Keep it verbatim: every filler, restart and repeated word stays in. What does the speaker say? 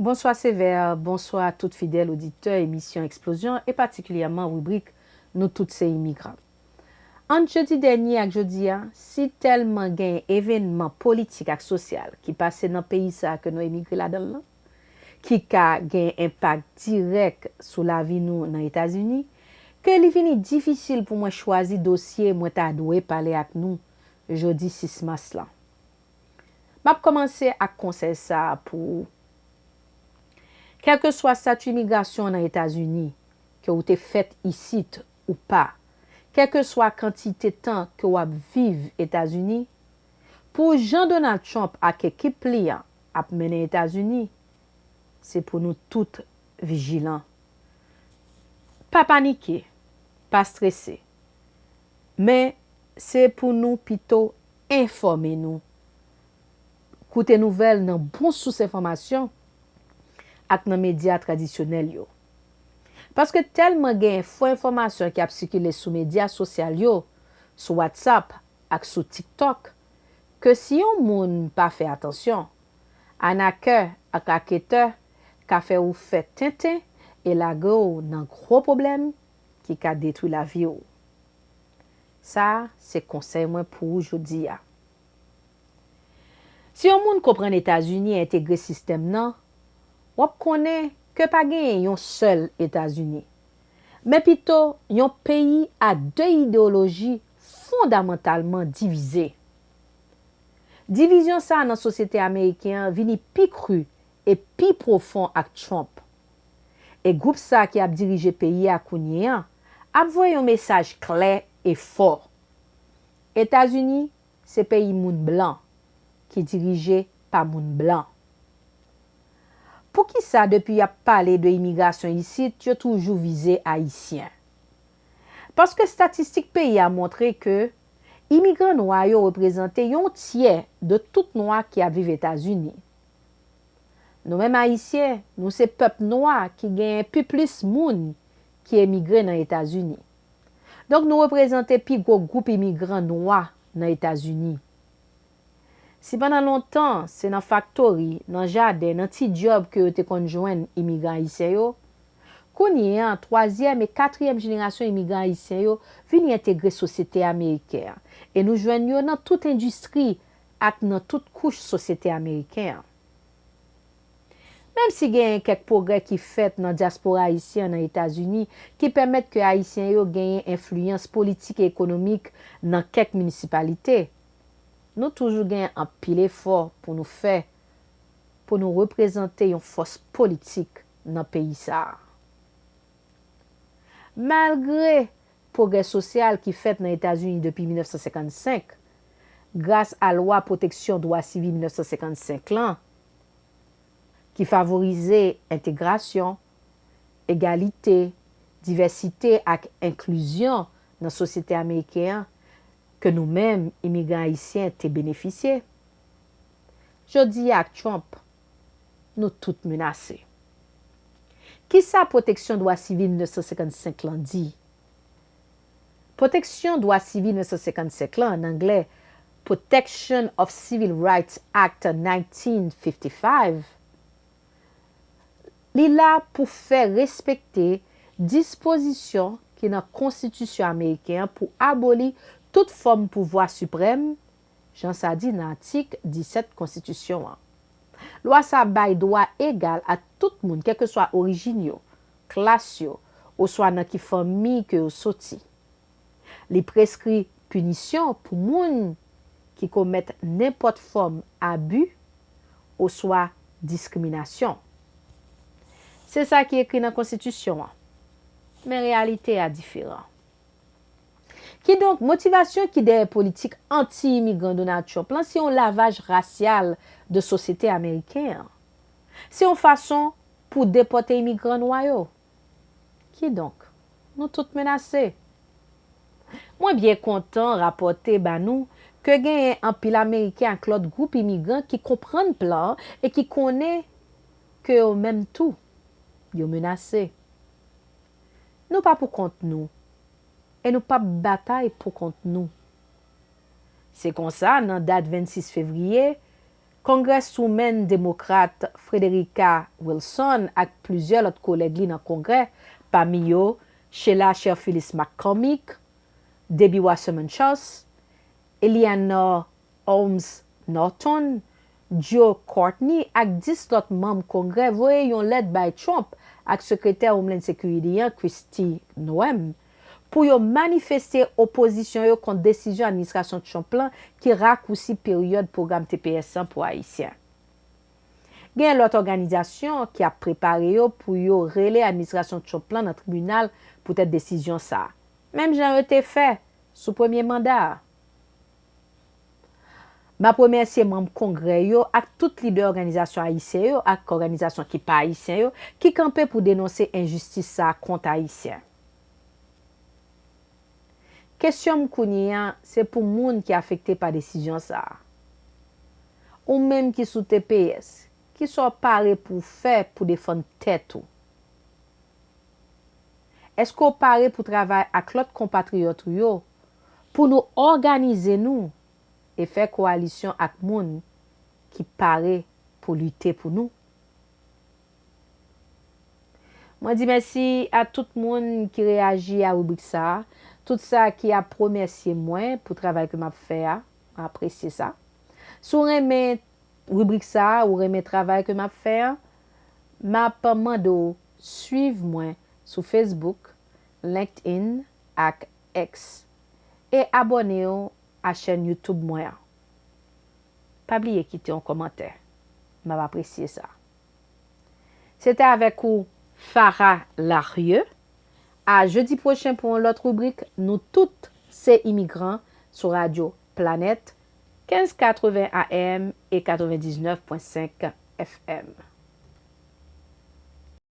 Bonswa Sevè, bonswa tout fidèl oditè emisyon Eksplozyon e patikilyèman ribrik Nou tout se imigran. Ant jedi dènye ak jodi a, si tèlman gen evènman politik ak sosyal ki pase nan peyi sa a ke nou emigre ladan l lan, ki ka gen enpak dirèk sou lavi nou nan Etazini, ke li vini difisil pou mwen chwazi dosye mwen ta dwe pale ak nou jodi sis mas lan. M ap kòmanse ak konsèy sa a pou ou. Kèlkeswa stati imigrasyon nan Etazini, ke ou te fèt isit ou pa, kèlkeswa kantite tan ke w ap viv Etazini, pou jan Donald Trump ak ekip li an ap mennen Etazini, se pou nou tout vijilan. Pa panike, pa strese. Men, se pou nou pito enfòme nou. Koute nouvèl nan bon sous enfòmasyon ak nan medya tradisyonèl yo. Paske tèlman gen fo enfòmasyon ki ap sikile sou medya sosyal yo, sou WhatsApp ak sou TikTok, ke si yon moun pa fè atansyon, anakè ak raketè ka fè ou fè tenten e lage w nan gwo pwoblèm ki ka detwi lavi w. Sa a se konsèy mwen pou ou jodi a. Si yon moun konprann Etazini entegre sistèm nan, w ap konnen ke pa genyen yon sèl Etazini, men pito yon peyi a de ideyoloji fondamantalman divize. Divizyon sa a nan sosyete ameriken an vini pi kri e pi pwofon ak Trump. E gwoup sa a ki ap dirije peyi a kounye a ap voye yon mesaj klè e fò. Etazini se peyi moun blan ki dirije pa moun blan. Poukisa depi y ap pale de imigrasyon isit, yo toujou vize Ayisyen? Paske estatistik peyi a montre ke imigran nwa yo reprezante yon tyè de tout nwa ki ap viv Etazini. Nou menm Ayisyen, nou se pèp nwa ki genyen pi plis moun ki emigre nan Etazini. Donk, nou reprezante pi gwo gwoup imigran nwa nan Etazini. Si pandan lontan, se nan faktori, nan jaden, nan ti djòb ke yo te konn jwenn imigran ayisyen yo, kounye a, twazyèm e katriyèm jenerasyon imigran ayisyen yo vini entegre sosyete ameriken an, e nou jwenn yo nan tout endistri ak nan tout kouch sosyete ameriken an. Menm si genyen kèk pwogrè ki fèt nan dyaspora ayisyen an nan Etazini ki pèmèt ke Ayisyen yo genyen enfliyans politik e ekonomik nan kèk minisipalite, nou toujou gen anpil efò pou nou fè pou nou reprezante yon fòs politik nan peyi sa a. Malgre pwogrè sosyal ki fèt nan Etazini depi mil nèf san senkannsenk, gras a Lwa Pwoteksyon Dwa Sivil mil nèf san senkannsenk lan, ki favorize entegrasyon, egalite, divèsite ak enklizyon nan sosyete ameriken an, ke nou menm, imigran ayisyen, te benefisye. Jodi a ak Trump, nou tout menase. Kisa Pwoteksyon Dwa Sivil mil nèf san senkannsenk lan di? Pwoteksyon Dwa Sivil mil nèf san senkannsenk lan, an anglè, Protection of Civil Rights Act nineteen fifty-five, li la pou fè respekte dispozisyon ki nan Konstitisyon ameriken an pou aboli tout fòm pouvwa siprèm, jan sa di nan atik disèt Konstitisyon an. Lwa sa a bay dwa egal a tout moun, kèlkeswa orijin yo, klas yo, oswa nan ki fanmi ke yo soti. Li preskri pinisyon pou moun ki komèt nenpòt fòm abi oswa diskriminasyon. Se sa ki ekri nan Konstitisyon an. Men reyalite a diferan. Kidonk, motivasyon ki dèyè politik anti-imigran Donald Trump lan se yon lavaj rasyal de sosyete ameriken an. Se yon fason pou depòte imigran nwa yo. Kidonk, nou tout menase. Mwen byen kontan rapòte ba nou ke genyen anpil Ameriken ak lòt gwoup imigran ki konprann plan an e ki konnen ke yo menm tou, yo menase. Nou pa pou kont nou, e nou p ap batay pou kont nou. Se konsa, nan dat vennsis fevriye, Congresswoman demokrat Frederica Wilson ak plizyè lòt kolèg li nan Kongrè, pami yo Sheila Cherfilus-McCormick, Debbie Wasserman Schultz, Eleanor Holmes Norton, Joe Courtney ak dis lòt manm Kongrè voye yon lèt bay Trump ak Sekretè Homeland Security an, Kristi Noem, pou yo manifeste opozisyon yo kont desizyon administrasyon Trump lan ki rakousi peryòd pwogram T P S lan pou Ayisyen. Gen lòt òganizasyon ki ap prepare yo pou yo rele administrasyon Trump lan nan tribinal poutèt desizyon sa a, menm jan yo te fè sou premye manda a. M ap remèsye manm Kongrè yo ak tout lidè òganizasyon ayisyen yo ak òganizasyon ki pa ayisyen yo ki kanpe pou denonse enjistis sa a kont Ayisyen. Kesyon m kounye a, se pou moun ki afekte pa desizyon sa a. Ou menm ki sou T P S, kisa w pare pou w fè pou defann tèt ou? Èske w pare pou travay ak lòt konpatriyòt ou yo pou nou òganize nou e fè kowalisyon ak moun ki pare pou lite pou nou? Mwen di mèsi a tout moun ki reyaji a ribrik sa a, tout sa ki ap remèsye mwen pou travay ke m ap fè a, mwen apresye sa. Si w renmen ribrik sa a, ou renmen travay ke m ap fè a, m ap mande w swiv mwen sou Facebook, LinkedIn ak X e abòne w a chèn YouTube mwen an. Pa bliye kite yon kòmantè. M ap apresye sa. Se te avèk ou Farah Larrieux. A jedi pwochen pou yon lòt ribrik Nou tout se imigran sou radyo Planèt, kenz katreven A M e katrevendiznèf pwen senk F M.